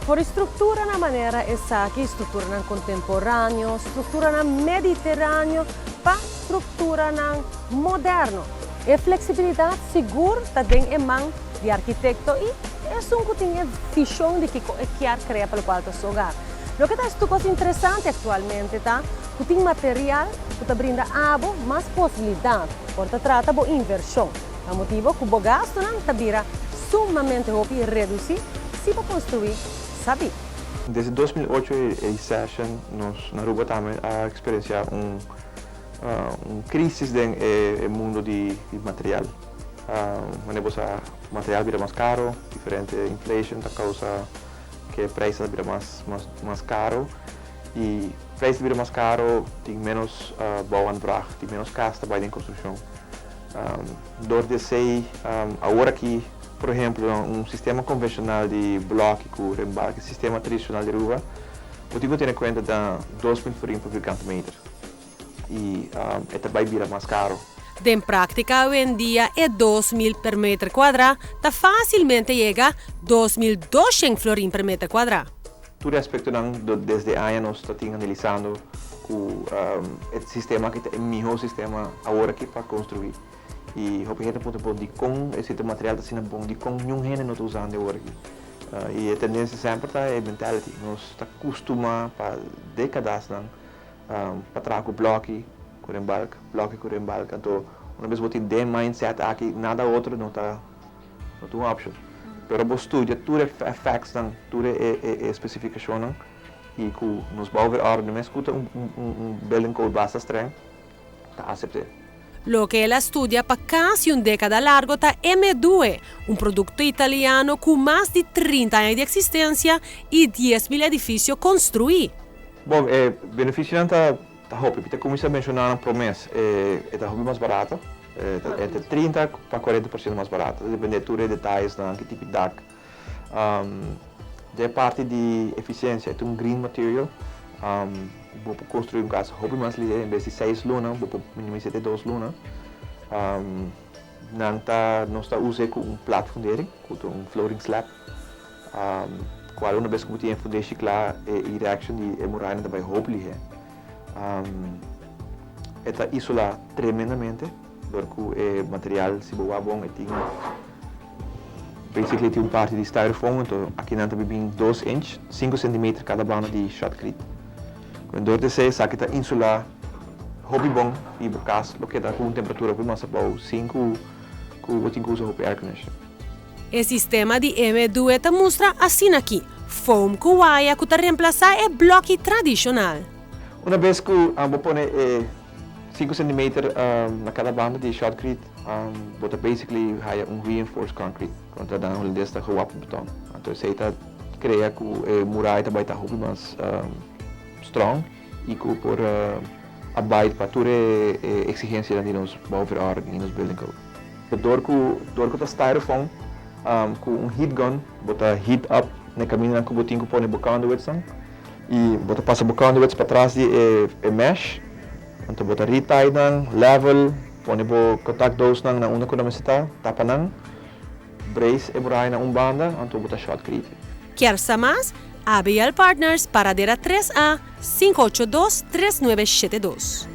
For structura na manera esaki, structura contemporaneo, structura mediteraneo, pa structura moderno. E flexibilidad sigur ta den e man di arkitecto y e un cu tin vision di kico e kier crea pa loke ta su hogar. Loke ta cos interesante actualmente ta cu tin material cu ta brinda abo mas posibilidad por ta trata bo inversion. E motibo cu bo gastonan ta bira sumamente hopi reduci si bo construi sabi. Desde 2008 e recession, nos na Aruba tambe a experiencia un crisis den e mundo di material. Wanneer material bira mas caro, diferente inflation ta causa cu e prijs bira mas caro y prijs bira mas caro, tin menos bouwaanvraag, tin menos cas ta den construccion. Door di esey, awor aki, por ehempel, un sistema convencional di bloki cu rembalke, sistema tradicional di Aruba, bo tin cu tene cuenta di 2.000 florin pa vierkante meter. Y e ta bay bira mas caro. Den practica, hoy en dia, e 2.000 per meter cuadra, ta facilmente yega 2.200 florin per meter cuadra. Tur aspectonan desde aña nos ta analisando cu e sistema cu ta e miho sistema awor aki pa construi. Y hopi hende puntra bon di con e material ta asina bon, di con ningun hende no ta usando awor aki. Y e tendencia semper ta e mentality. Nos ta acostumbra pa decadanan pa traha bloki, cu rembalk, bloki cu rembalk. Anto, un biaha bo tin e mindset aki, nada otro no ta un option. Pero bo studia tur e facts nan, tur e specificacionnan y cu nos bouwverordening mes cu un building code basta streng, ta acepta. Loke el a studia pa casi un decada largo ta M2, un producto italiano cu mas di 30 aña di existencia y 10 mil edificio construi. Bon, beneficionan ta hopi, ta cuminsa menciona na prome, ta hopi mas barata, entre 30 pa 40% mas barata, depende tur e detayenan, ki tipo di dak. Di parti di eficiencia, e un green material, bo por construi un cas hopi mas lihe, en bes di 6 luna, bo por minimisa te 2 luna. Nan ta, nos ta usa cu un plat fundering, cu un floating slab. Cual un biaha cu tin fundeshi cla, e reaction di e muraya tambe hopi lihe. E ta isola tremendamente, pasobra e material, si bo bon, e tin basically tin un parti di styrofoam, anto aki nan tambe bin 2 inch, 5 cm cada banda di shotcrete. Door di esey, esaki ta insula hopi bon y bo cas lo keda cu un temperatura hopi mas abou, 5 cu bo tin cu usa hopi air conditioner. E sistema di M2 ta mustra asina aki, foam cu waya cu ta reemplasa e bloki tradicional. Un biaha cu bo pone 5 cm na cada banda di shotcrete, bo ta basically haya un reinforced concrete. Cu na Hulandes ta gewapend beton. Anto, esey ta crea cu e muraya tambe ta hopi mas strong y cu por abide pa tur e exigencianan di nos bouwverordening y nos building code. Door cu ta styrofoam, cu un heat gun, bo ta heat up na caminda cu bo tin cu pone bo conduits nan, y bo ta pasa bo conduits patras di e mesh, anto bo ta retie nan, level, pone bo contact doos nan na unda cu nan mester ta, tapa nan, brace e muraya na un banda, anto bo ta shotcrete. Kier sa mas? ABL Partners, Paradera 3A, 582 3972.